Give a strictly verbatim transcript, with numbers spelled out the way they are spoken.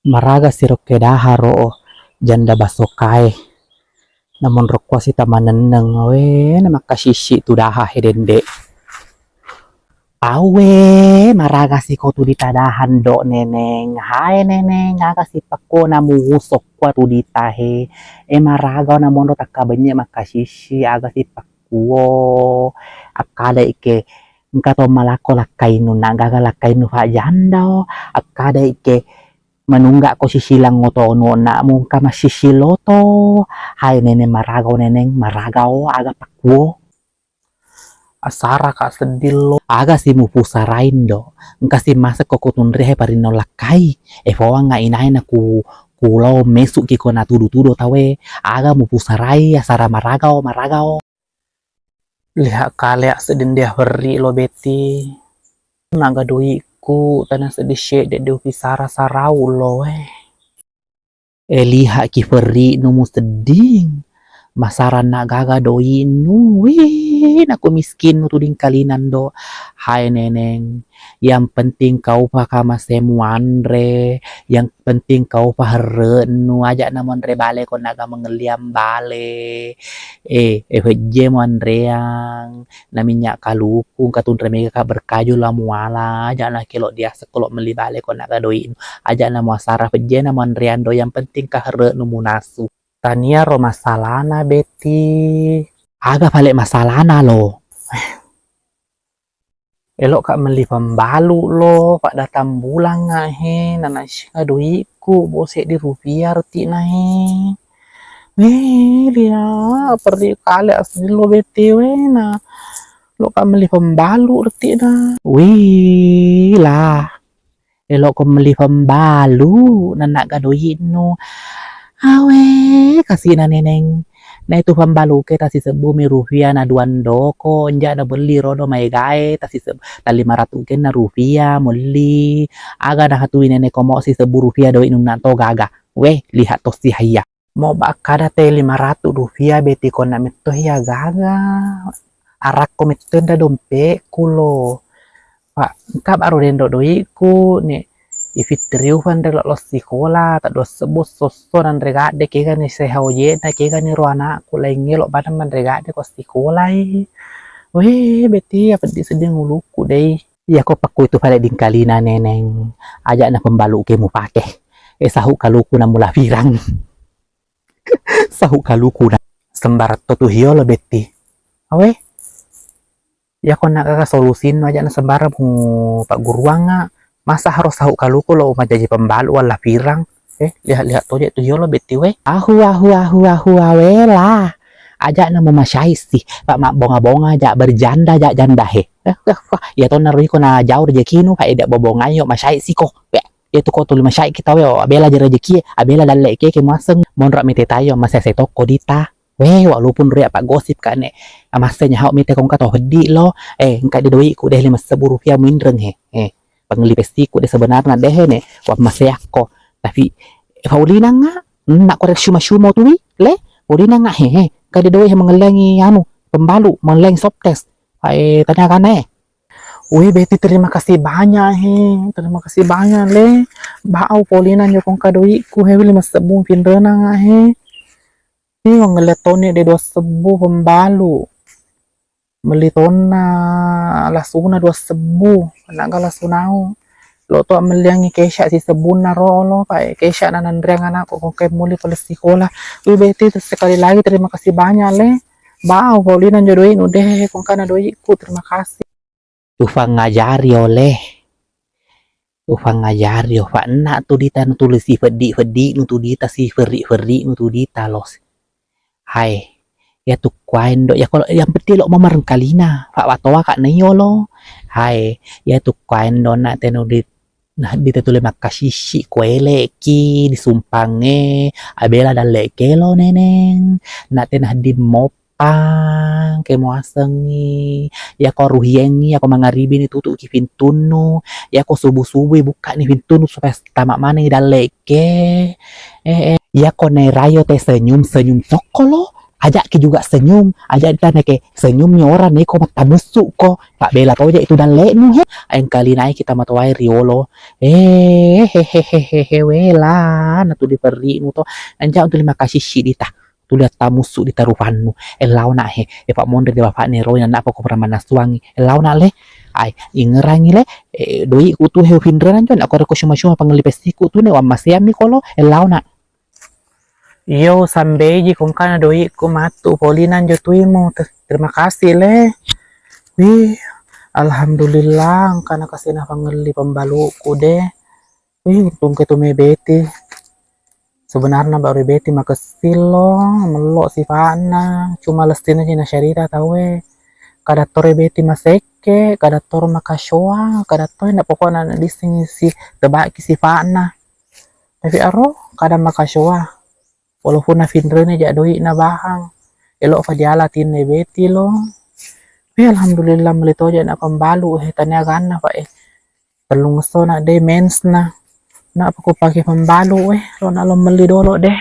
Maraga sirokke daharo janda basokae. Namonro kuasi tamanenneng, we, na makkasissi tu daha he dende. Awe, maraga siko tu dita dahando, Neneng. Hai, Neneng, aga sipakko namu usok kua tu dita he. E, maraga namonro takkabenye makkasissi, aga sipakkuo. Akkada ike, engka to malakko lakkainu, nagaga lakkainu fajanda o. Akkada ike, manunggako sisilang otonu, na mungka massisi loto. Hai, Neneng, maraga o, Neneng, maraga o, aga pakkuo. Asara ka sedding lo. Aga si mupusarai ndo. Engka si masek ko kutunri he parinno lakkai. E, foang nga inae na ku, kulao mesu ki ko natudu-tudu tawe. Aga mupusarai, asara maraga o, maraga o. Liha kale a sedding dia ferri lo Beti. Naga doikku tana seddi sedde de upisara sarau lo e. E, liha ki ferri'nu musedding. Masaranna gaga doi'nu. Wih, naku miskinnu tu dingkalinang do. Hai, Neneng, yang penting kau pa kamasemu anre, yang penting kau pa herre'nu, aja' na muanre bale ko naga mengelliang bale. E, e, hejje muanreang. Na minyak kaluku, engka tunre mega ka berkaju la muala, aja' na kelo diasek ko lo melli bale ko naga doi'nu, aja' na muasara pejjena muanreang do, yang penting ka herre'nu munasu. Tania ro masalana, Beti. Aga pale masalana lo? Elo' ka melli pembalu lo, paddatang bulang nga he, nana siga doi'ku, bo seddi rupiah reti na he. Weh, lia, perri kale asli lo Beti we na. Lo ka melli pembalu reti na. Wih, lah. Elo' ko melli pembalu, nanna ga doi'nu. Awe, kasina Neneng. Na itu pembalu ke tasisebbu mi rupiah na duang doko, nja na belli rodo maegae, tasisebbu, ta lima ratu ke na rupiah, melli. Aga na hatui Neneng ko mo sisebbu rupiah doi'nu na to gaga. Weh, lihat to si haiya. Mo ba kada te lima ratu rupiah Beti ko na metto hia gaga. Arakko metto nda dompekku lo. Pa, engka baro dendo doi'ku, ne, ifitteriu fanre lo, lo sikola, ta dua sebbu sosso nanre gadde, kega ni seha oje'na, kega ni ro anakku, laingnge lo bana manre gadde ko sikolai. Weh, Beti, ya peddi sedding ulukku dei. Iya ko pakku itu pale dingkalina Neneng, aja' na pembalu ke mupake. E, sahu kaluku na mula firang. Sahu kaluku na. Sembarang to tu hiolo Beti. Awe. Iya ko na gaga solusinnu aja' na sembarang mu pagguruang nga. Masa harus sahu kaluku lo majaji pembalu wala firang. Eh, lihat-lihat toje tu hiolo Beti we. Ahu, ahu, ahu, ahu, awela. Aja' na mu masyai si. Pak mabbonga-bonga aja' berjanda aja' janda he. Eh, eh, wah, iya to na ruiko na jauh rejekinu, Pak, eda bobonga yo masyai si ko. Weh. Iyatu ko tuli masyai kita we, abela je rejekie, abela dalle ke, ke muaseng. Monro mite tayo masese tokko dita. Weh, walaupun ria paggosip ka ne. Amasse nyaho mite ko engka to heddi lo. Eh, engka de doi'ku de lima sebbu rupiah muinreng he. Eh, pangelli pestiku de sebenarna de he ne. Wa maseakko. Tapi Paulina nga, nak korek syuma-syuma tu wi, le. Paulina nga he he. Engka de doi he mengellengi anu, pembalu, mengellengi soft test. Ai tanya kana eh. Wih, Beti, terima kasih banyak he. Terima kasih banyak le. Bau Paulina nyokong ka doi'ku he, lima sebbu pinrena nga he. Ni ngelle toni de dua sebbu pembalu. Melli tonna lasuna dua sebbu, naga lasunau. Lo to melliangi kesya si sebbunna ro lo, pa kesya na nanreang anakku ko ke muli pale sikola. Wih, Beti, sekali lagi terima kasih banyak le. Bau Paulina njo doi'nu de, kongkana doi'ku, terima kasih. Tufangajari oleh. Tufangajari o, fa' enna'tu dita nutulisi feddi-feddi'nu tu dita, siferri-ferri'nu tu dita los. Hai, iyatu kuaendo, iyako, yang penting lo mamarengkalina, fa' watowa ka' na iyolo. Hai, iyatu kuaendo na tenu di, na dita tuli makkasissi ko eleki disumpangnge, abela dalle kelo Neneng, na tena di mop pang, ke muasengngi, iyako ruhiengngi, iyako mangaribini tutu'ki pintunnu, iyako subu-subui bukka'ni pintunnu supaya tama manengngi dalle'ke. Eh, eh, iyako naerayo te senyum-senyum cokkolo, Ajakki juga senyum, ajak ditanya ke senyumnya orang nih, ko mattamussu ko, pabbela toja itu dalle'nu he. Engkali naik kita matowae riolo. Eh, hehehehe, wela, na tuli perri'mu to. Anja tuli makasissi dita. Tuli attamussu dita rupannu. Ellaona he. E, pak monri di bapakne roi, anak apa ko pernah manasuangi. Ellaona le. Ai, ingerangi le. E, doi'ku tu he ufinrena jo, nak koreko cuma-cuma pangelli pessiku tu ne, wammaseammi kolo. Ellaona. Iyo, sambeji ko engkana doi'ku matu, polina njo tuimu. Te-, terima kasih le. Wih, alhamdulillah engkana kasina pangelli pembaluku de. Wih, untungke tu me Beti. Sebenarna baru Beti makessing lo, mello sifa'na, cuma lessina ji nasyarita tauwe. Kada tore Beti masekke, kada toro makasyoa, kada tore na pokokna na dissing si tebaki sifa'na. Tapi aro kada makasyoa. Walaupun nafinreni ja doi'na bahang. Elo fa diala tinne Beti lo. Wih, alhamdulillah melli toja na pembalu he, tania ganna fa e. Tellung esso na de mensna. Na apa ku pake pembalu e, lo na lo melli dolo de.